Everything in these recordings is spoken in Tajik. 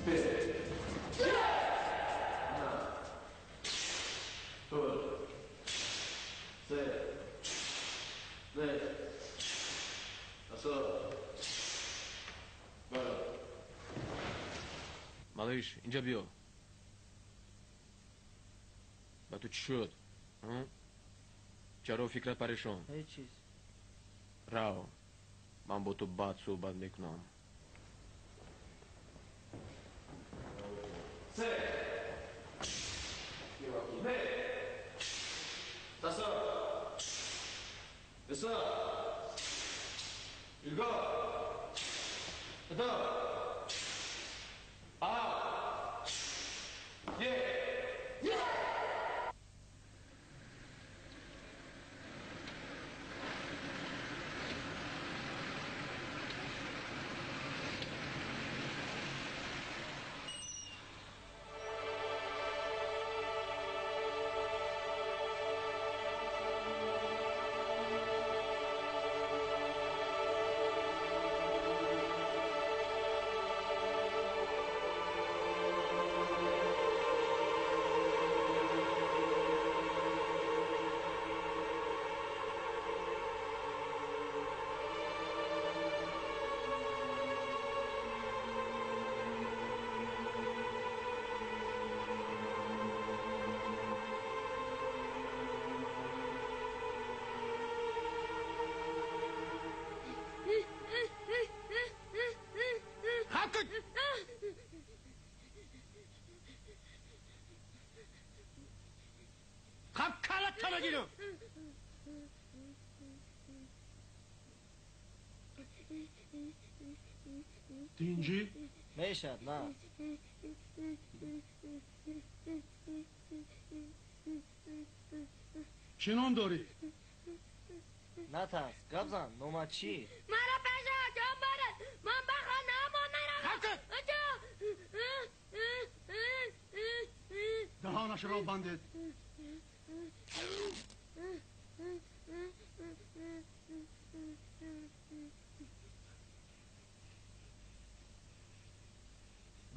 Ду, се, нӯҳ, ҳафт, бале. Малыш, инҷа биё. Ба ту чӣ шуд? Чаро фикрат парешон? Ҳеҷ чиз. Рав, ман бо ту баъд суҳбат мекунам. Се, нӯҳ, ҳафт, бисёр, илгор, ду, ҳафт, як. Тинҷӣ? Мешад, на. Чӣ ном дорӣ? Натарс, гап зан, номат чӣ? Маро пеша ҷон барад, ман ба хонаамон меравам. Даҳонашро бандед.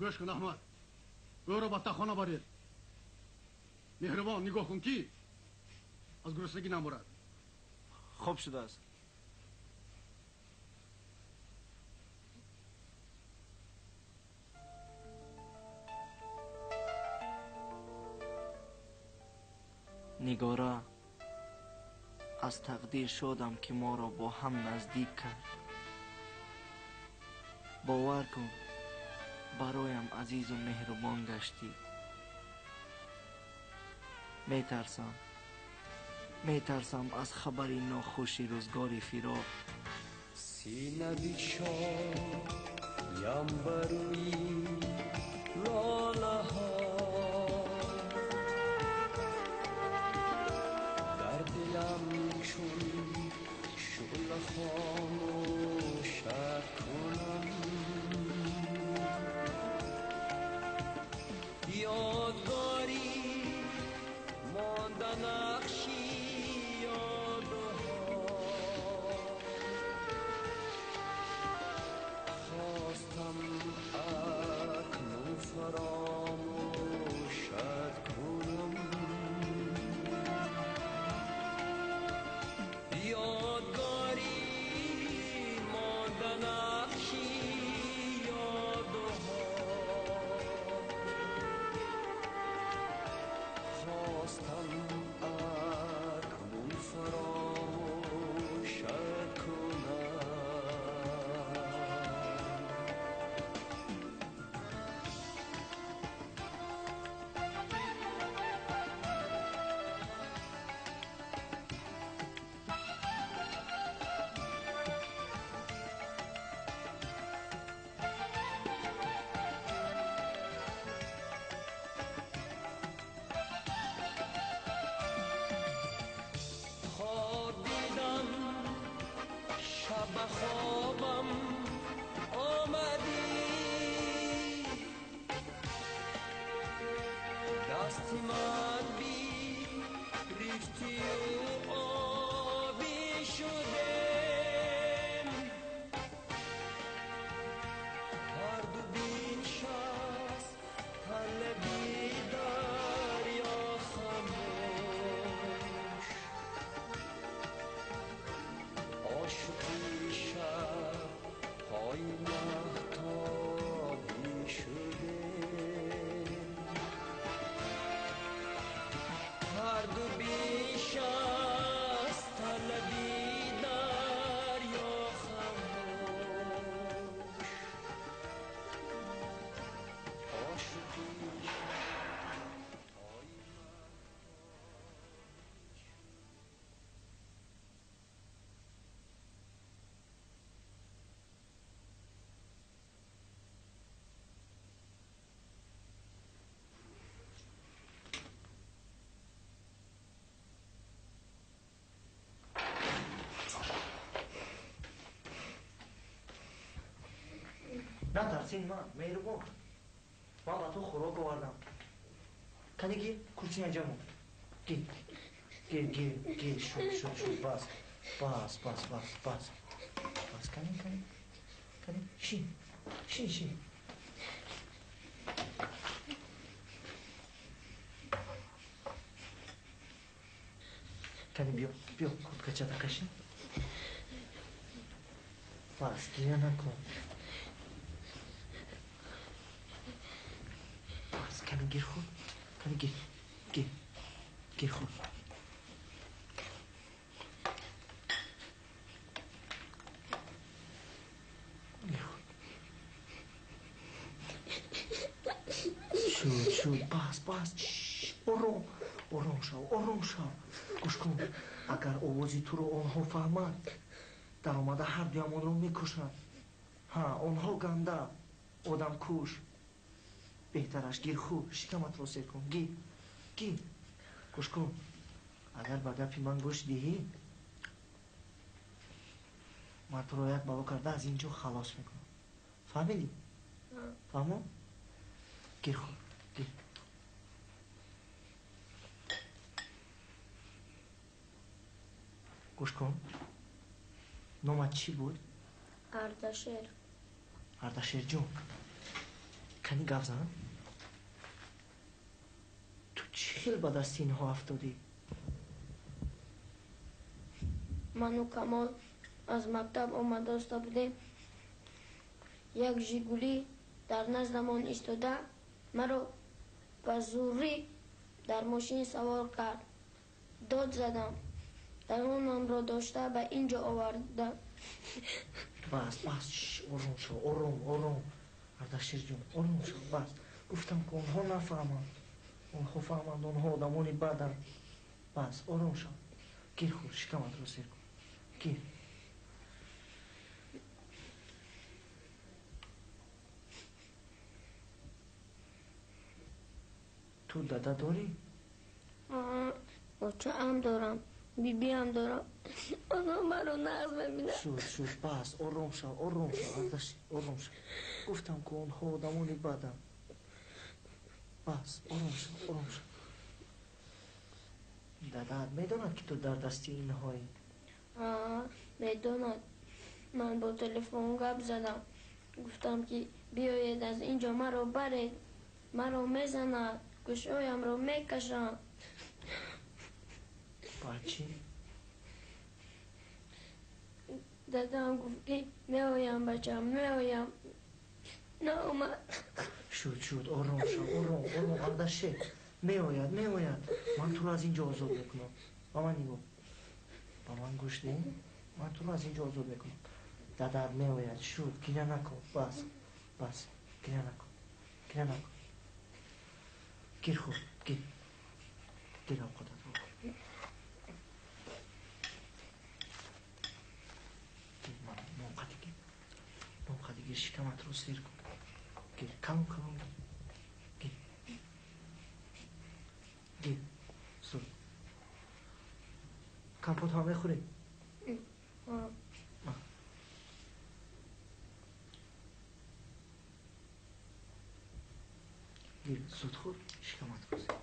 Гӯш кун, Аҳмад, ӯро ба тахона баред. Меҳрубон, нигоҳ кун, ки аз гуруснагӣ намурад. Хуб шудааст. Нигора, аз тақдир шодам, ки моро бо ҳам наздик кард. Бовар кун, бароям азизу меҳрубон гаштӣ. Метарсам, метарсам аз хабари нохуши рӯзгори фироқ. Сина бишоям ба рӯи лолаҳо, дар дилам чун шӯъла хомӯшат кунам. Ёдгорӣ монда нақши ёдҳо, хостам акнун фаромӯшат кунам. Ёдгорӣ монда нақши ёдҳо. Натарс, ин ман, меҳрубон. Ман ба ту хӯрок овардам. Кани гир, курсӣ анҷамо. Гир, гир, гир, гир, шуд, шуд, шуд, бас, бас, бас, бас, бас. Бас, кани, кани, кани, шин, шин, шин. Кани биё, биё, курткачата каши. Бас, гиря накун. Бас, кани гир худ, кани гир, гир, гир худ. Гир худ. Шуд, шуд, бас, бас, ором, ором шав, ором шав. Гӯш кун, агар овози туро онҳо фаҳманд, даромада ҳар дуямонро мекушанд. Ҳа, онҳо ганда, одамкуш. Беҳтараш гир хӯр, шикаматро сер кун. Гир, гир. Гӯш кун, агар ба гапи ман гӯш диҳӣ, ман туро як бало карда аз ин ҷо халос мекунам. Фаҳмидӣ? Фаҳмо? Гир хӯр, гир. Гӯш кун, номат чӣ буд? Ардашер. Ардашерҷон, кани гап зан. Ту чӣ хел ба дасти инҳо афтодӣ? Ману Камол аз мактаб омада будем. Як Жигулӣ дар наздамон истода маро ба зӯрӣ дар мошин савор кард. Дод задам. Дарунамро дошта ба ин ҷо овардам. Бас, бас, ором шав, ором, ором. Ардашерҷон, ором шав, бас. Гуфтам ки онҳо нафаҳманд. Онҳо фаҳманд, онҳо одамони баданд. Бас, ором шав. Гир хӯр, шикаматро сер кун. Гир. Ту дада дорӣ? Очаам дорам, бибиам дорам. Онҳо маро нағз мебинанд. Шуд, шуд, бас, ором шав, ором шав, Ардашер, ором шав. Гуфтам ки онҳо одамони баданд. Бас, ором шав, ором шав. Дадаат медонад ки ту дар дасти инҳоӣ? Медонад. Ман бо телефон гап задам. Гуфтам ки биёед аз ин ҷо маро баред. Маро мезанад, гӯшҳоямро мекашанд. Баъд чӣ? Дадам гуфт ки меоям, бачам, меоям. Наомад. Шуд, шуд, ором шав, ором, ором, Ардашер. Меояд, меояд. Ман туро аз ин ҷо озод мекунам. Ба ман нигоҳ. Ба ман гӯш деҳ. Ман туро аз ин ҷо озод мекунам. Дадаат меояд. Шуд, гиря накун. Бас, бас, гиря накун. Гиря накун. Гир хӯр, гир. Гир овқататро хӯр. Гир, нонқати гир. Нонқати гир, шикаматро сер кун. Гир, калон калон гир. Гир. Гир, зуд. Компот ҳам мехӯрӣ? Гир, зуд хӯр, шикаматро сер.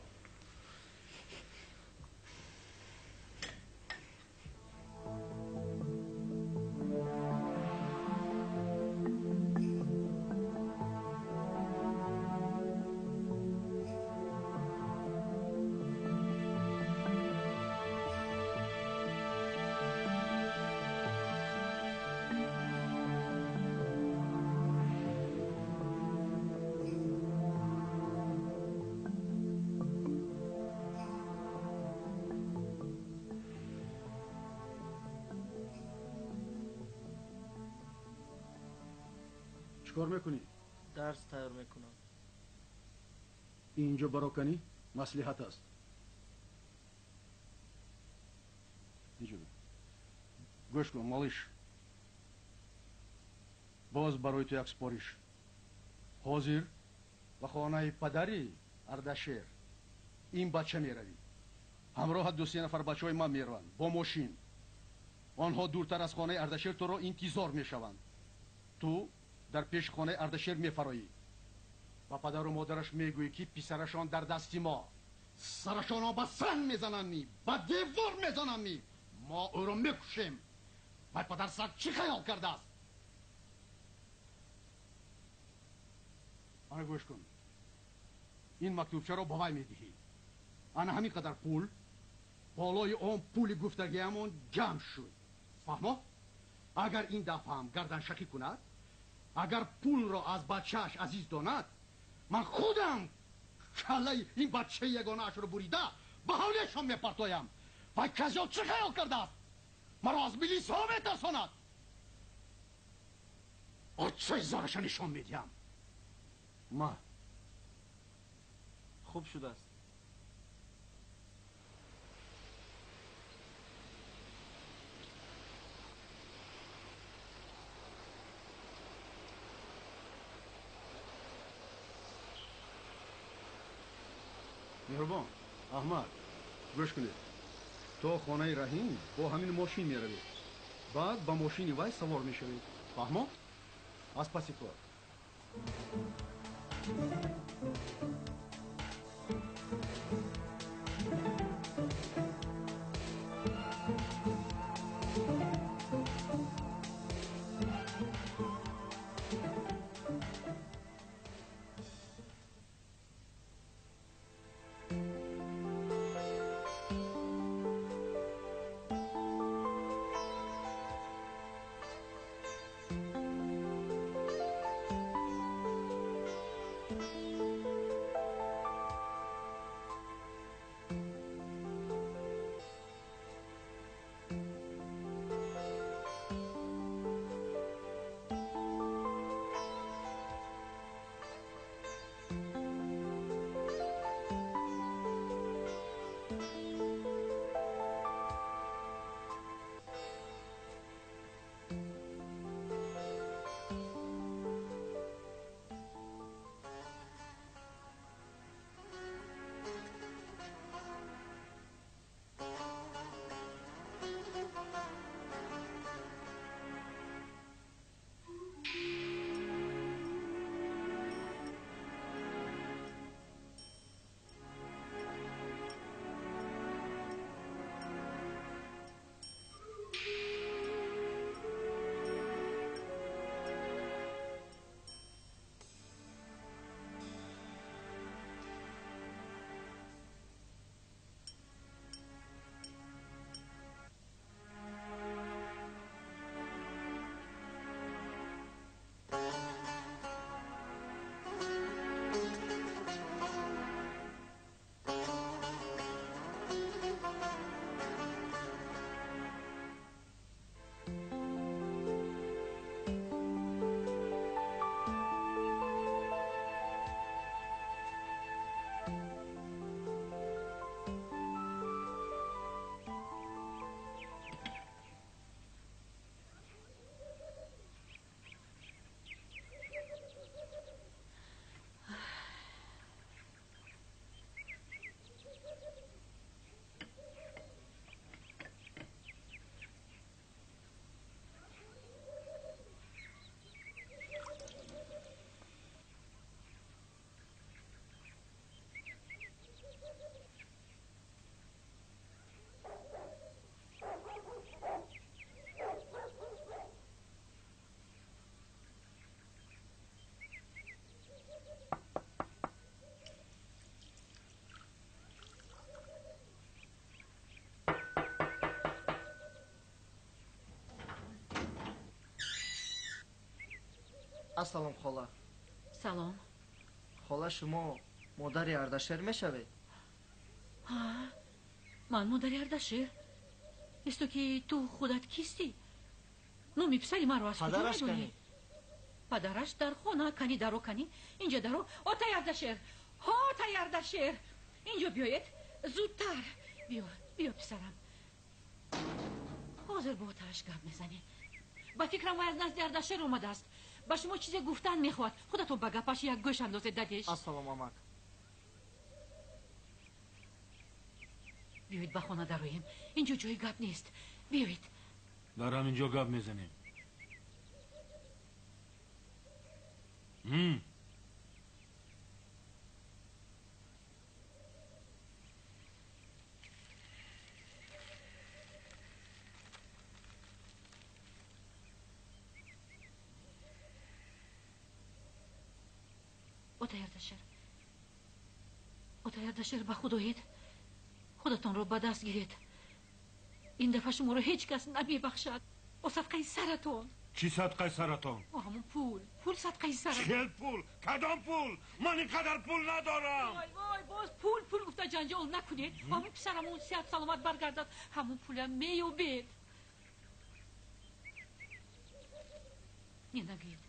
Чикор мекунӣ? Дарс тайёр мекунам. Инҷо бароканӣ маслиҳат аст. Инҷо гӯш кун, малиш. Боз барои ту як супориш. Ҳозир ба хонаи падари Ардашер ин бача меравӣ. Ҳамроҳат ду-се нафар бачаҳои ман мераванд бо мошин. Онҳо дуртар аз хонаи Ардашер туро интизор мешаванд. Ту Дар пеши хонаи Ардашер мефароӣ. Ба падару модараш мегӯӣ, ки писарашон дар дасти мо. Сарашонро ба санг мезанам, ба девор мезанам. Мо ӯро мекушем. Вай падарсаг чӣ хаёл кардааст? Ана гӯш кун. Ин мактубчаро ба вай медиҳӣ. Ана ҳамин қадар пул болои он пули гуфтагиамон ҷамъ шуд. Фаҳмо? Агар ин дафъаам гарданшакӣ кунад, агар пулро аз бачааш азиз донад, ман худам каллаи ин бачаи ягонаашро бурида ба ҳавлиашон мепартоям. Вай казёл чӣ хаёл кардааст? Маро аз милисҳо метарсонад. Очаи зораша нишон медиҳам. Ма хуб шудааст. Меҳрубон, Аҳмад, гӯш кунед. То хонаи Раҳим бо ҳамин мошин меравед. Баъд ба мошини вай савор мешавед. Фаҳмо? Аз паси кор. Ассалом хола. Салом. Хола, шумо модари Ардашер мешавед? Ҳа, ман модари Ардашер. Исто ки ту худат кистӣ? Номи писари маро аз куҷо медонӣ? Падараш дар хона. Кани даро, кани инҷа даро. Отай Ардашер, отай Ардашер, инҷо биёед зудтар. Биё, биё писарам. Ҳозир бо отааш гап мезанем. Ба фикрам вай аз назди Ардашер омадааст. Ба шумо чизе гуфтан мехоҳад. Худатон ба гапаш як гӯш андозед, дадеш. Ассалом амак. Биёед ба хона дароем. Инҷо ҷои гап нест. Биёед. Дар ҳаминҷо гап мезанем. Отаярдашер, Отаярдашер, ба худ оед, худатонро ба даст гиред. Ин дафъа шуморо ҳеҷ кас намебахшад. О садқаи саратон. Чӣ садқаи саратон? О ҳамон пул, пул садқаи саратон. Чӣ пул? Кадом пул? Ман ин қадар пул надорам. Вой, вой, боз пул, пул гуфта ҷанҷол накунед. Ҳамон писарамон сиҳат саломат баргардад, ҳамон пулам меёбед. Не нагӯед.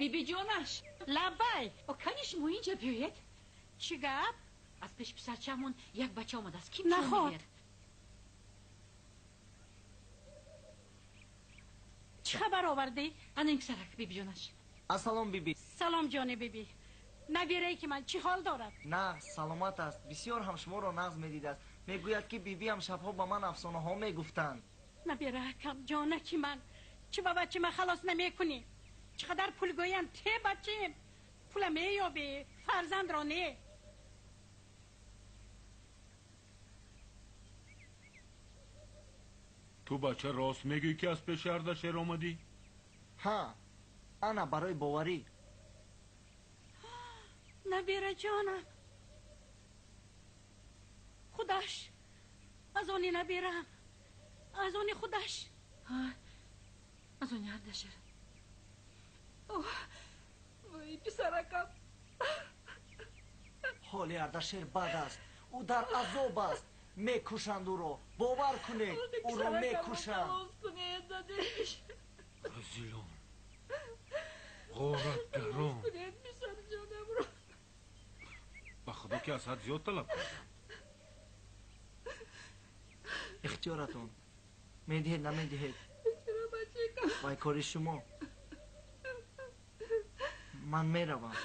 Бибиҷонаш, лаббай. О кани шумо инҷа биёед. Чӣ гап? Аз пеши писарчаамон як бача омадааст. Ким наход? Чӣ хабар овардӣ? Ана ин писарак, бибиҷонаш. Ассалом, биби. Салом, ҷони биби. Набирае ки ман чӣ ҳол дорад? Нағз, саломат аст. Бисёр ҳам шуморо нағз медидааст. Мегӯяд, ки бибиам шабҳо ба ман афсонаҳо мегуфтанд. Набираакам, ҷонаки ман, чӣ ба бачаи ман халос намекунӣ? Чӣ қадар пул гӯям, те бачем, пула меёбӣ, фарзандро не. Ту бача рост мегӯӣ, ки аз пеши Ардашер омадӣ? Ҳа, ана барои боварӣ. Набираҷонам, худаш аз они набирам, аз они худаш. Аз они Ардашер. Вой, писаракам. Ҳоли Ардашер бад аст. Ӯ дар азоб аст. Мекушанд ӯро. Бовар кунед, ӯро мекушанд. Разилон, ғоратгарон. Ба худо ки аз ҳад зиёд талаб кардам. Ихтиёратон. Медиҳед, намедиҳед. Вай кори шумо. Ман меравам.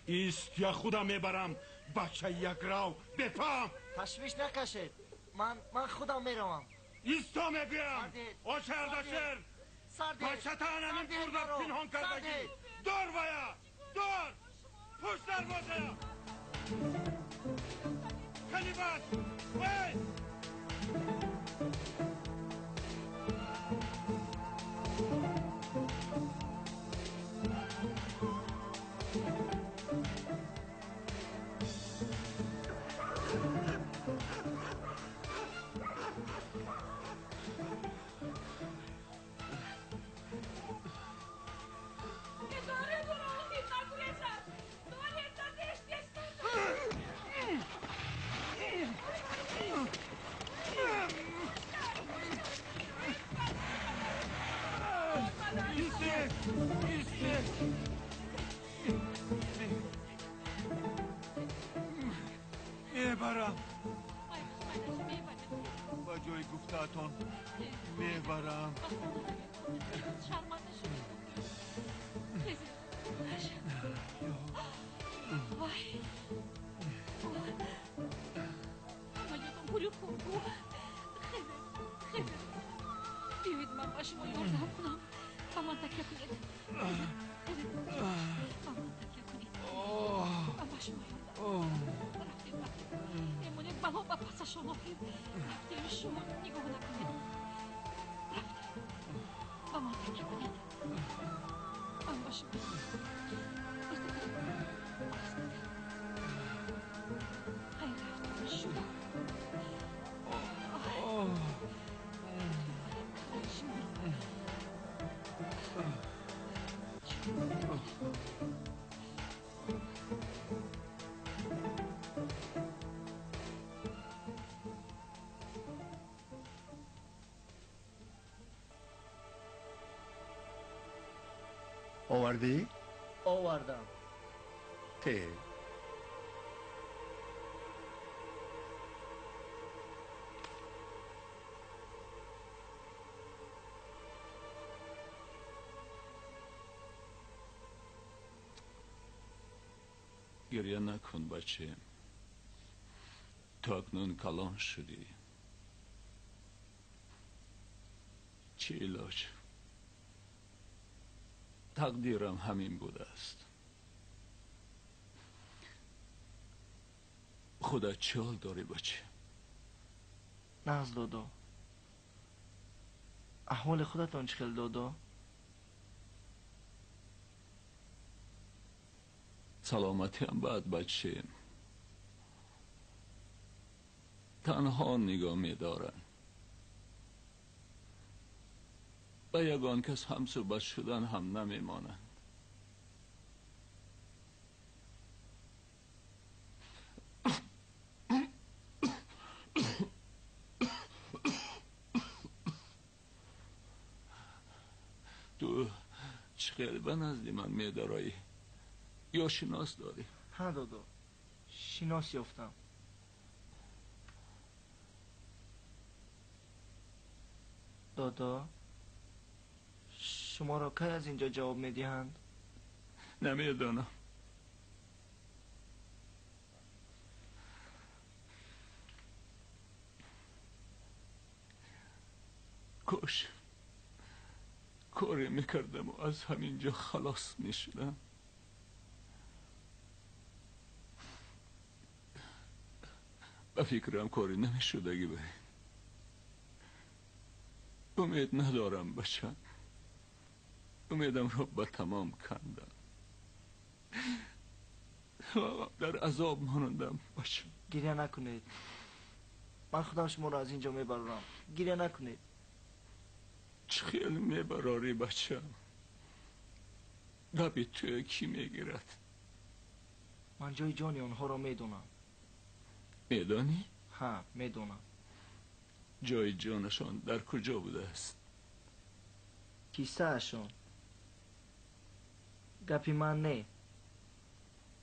Ист, я худам мебарам. Бачаи якрав, бефаҳм. Ташвиш накашед. Ман худам меравам. Исто мегӯям. Оча Ардашер, бачата анамин пурда пинҳон кардагӣ. Дор вая, дор. Пушт дарвозая. Кани бас. Вай! Мебарам. Ба ҷои гуфтаатон мебарам. Биёед, ман ба шумо ёрдам кунам. Ба ман такя кунед. Ба ман такя кунед. Ман ба шумо ёрдам. Рафтем, рафтем. Мемонед бало ба пасашон охир. Рафтем, шумо нигоҳ накунед. Рафтем. Ба ман такя кунед. Ман ба шумо. Хайр, рафтем, шумо. Овардӣ? Овардам. Те. Гирья накун, бачаем. Ту акнун калон шудӣ. Чӣ илоҷ? Тақдирам ҳамин будааст. Худат чӣ ҳол дорӣ, бача? Нағз, додо. Аҳволи худатон чӣ хел, додо? Саломатиам бад, бачем. Танҳо нигоҳ медоранд. Ба ягон кас ҳамсӯҳбат шудан ҳам намемонанд. Ту чӣ хел ба назди ман медароӣ? Ё шинос дорӣ? Ҳа, додо, шинос ёфтам. Додо, шуморо кай аз инҷо ҷавоб медиҳанд? Намедонам. Кош коре мекардаму аз ҳамин ҷо халос мешудам. Ба фикрам коре намешудагӣ ба. Умед надорам, бачам. Умедамро ба тамом кандам. Дар азоб мондам, бачам. Гиря накунед. Ман худам шуморо аз инҷо мебарорам. Гиря накунед. Чӣ хел мебарорӣ, бачам? Гапи туя кӣ мегирад? Ман ҷои ҷони онҳоро медонам. Медонӣ? Ҳа, медонам. Ҷои ҷонашон дар куҷо будааст? Кисаашон. Гапи ман не,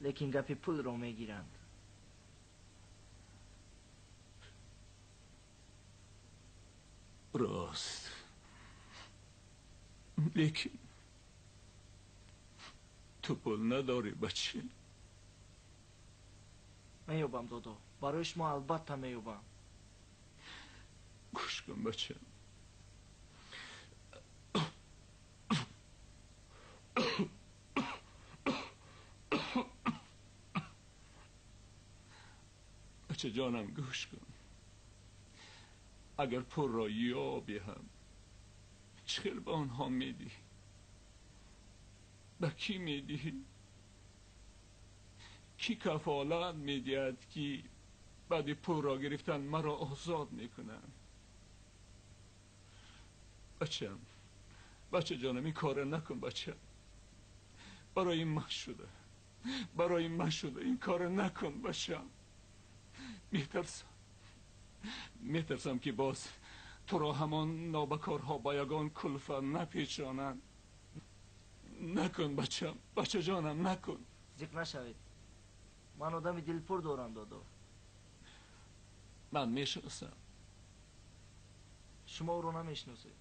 лекин гапи пулро мегиранд. Рост. Лекин ту пул надорӣ, бача. Меёбам, додо. Барои шумо албатта меёбам. Гӯш кун, бача. Бача ҷонам, гӯш кун. Агар пулро ёбӣ ҳам, чӣ хел ба онҳо медиҳӣ? Ба кӣ медиҳӣ? Кӣ кафолат медиҳад, ки баъди пулро гирифтан маро озод мекунанд? Бачам, бача ҷонам, ин корро накун, бача. Барои ман шуда, барои ман шуда, ин корро накун, бачам. Метарсам, метарсам, ки боз туро ҳамон нобакорҳо ба ягон кулфа напечонанд. Накун, бачам, бача ҷонам, накун. Зиқ нашавед. Ман одами дилпур дорам, додо. Ман мешиносам. Шумо ӯро намешиносед.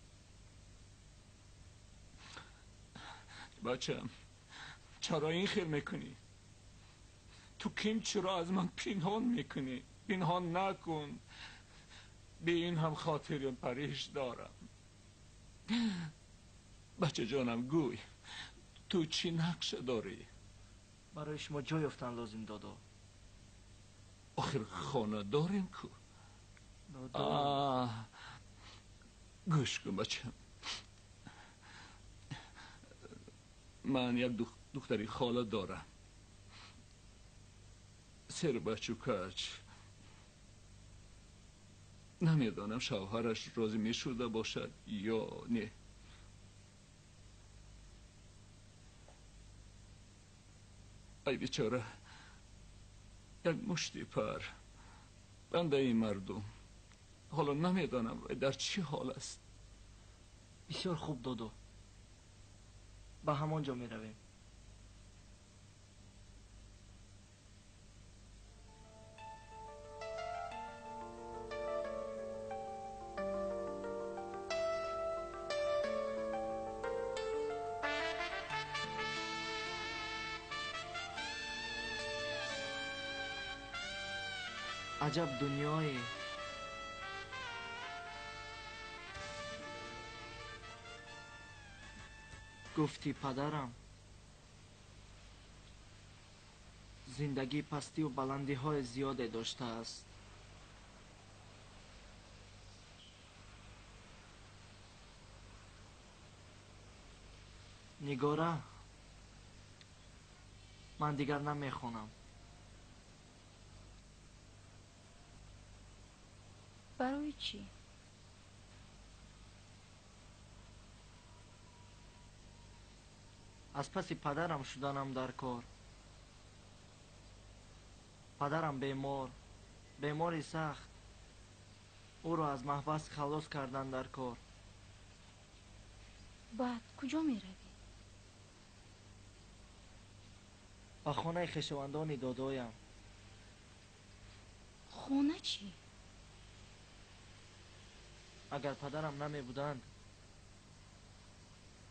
Бачам, чаро ин хел мекунӣ? Ту ким чаро аз ман пинҳон мекунӣ? Пинҳон накун. Бе ин ҳам хотири париш дорам. Бача ҷонам, гӯй, ту чӣ нақша дорӣ? Барои шумо ҷой ёфтан лозим, додо. Охир хона дорем ку? Додо. Гӯш кун, бачам. Ман як духтари хола дорам. Сербачу кач. Намедонам шавҳараш розӣ мешуда бошад ё не. Ай бечора, як мушти пар, бандаи мардум. Ҳоло намедонам дар чӣ ҳол аст. Бисёр хуб, додо. Ба ҳамон ҷо меравем. Аҷаб дунёе! Гуфтӣ падарам зиндагӣ пастию баландиҳои зиёде доштааст. Нигора, ман дигар намехонам. Барои чӣ? Аз паси падарам шуданам дар кор. Падарам бемор, бемори сахт. Ӯро аз маҳбас халос кардан дар кор. Баъд куҷо меравӣ? Ба хонаи хешовандони додоям. Хона чӣ? Агар падарам намебуданд,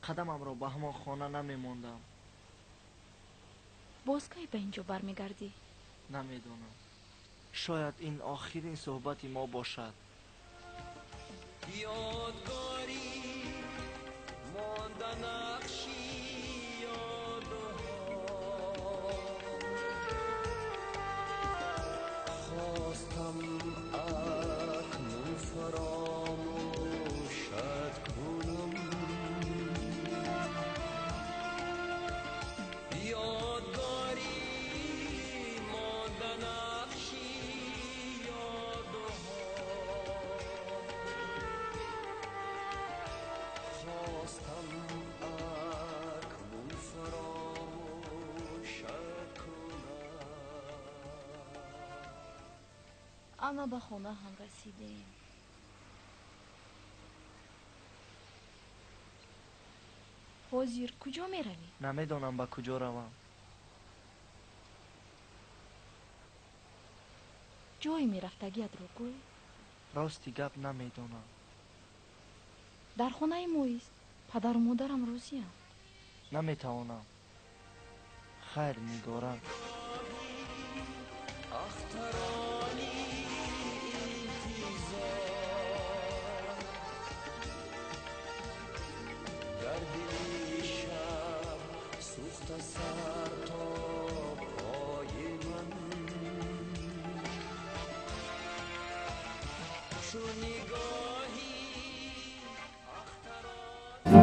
қадамамро ба ҳамон хона намемондам. Боз кай ба ин ҷо бармегардӣ? Намедонам. Шояд ин охирин суҳбати мо бошад. Ёдгорӣ монда нақши ёдҳо, хостам акнун фаромӯшат кунам. Ёдгорӣ монда нақши ёдҳо, хостам акнун фаромӯшат кунам. Ана ба хона ҳам расидем. Ҳозир куҷо меравӣ? Намедонам ба куҷо равам. Ҷойи мерафтагиятро гӯй. Рости гап намедонам. Дар хонаи моист. Падару модарам розианд. Наметавонам. Хайр, Нигора. Ахтарони интизор, дар дили шаб сӯхта сар то пои ман. Чу нигоҳи ахтарони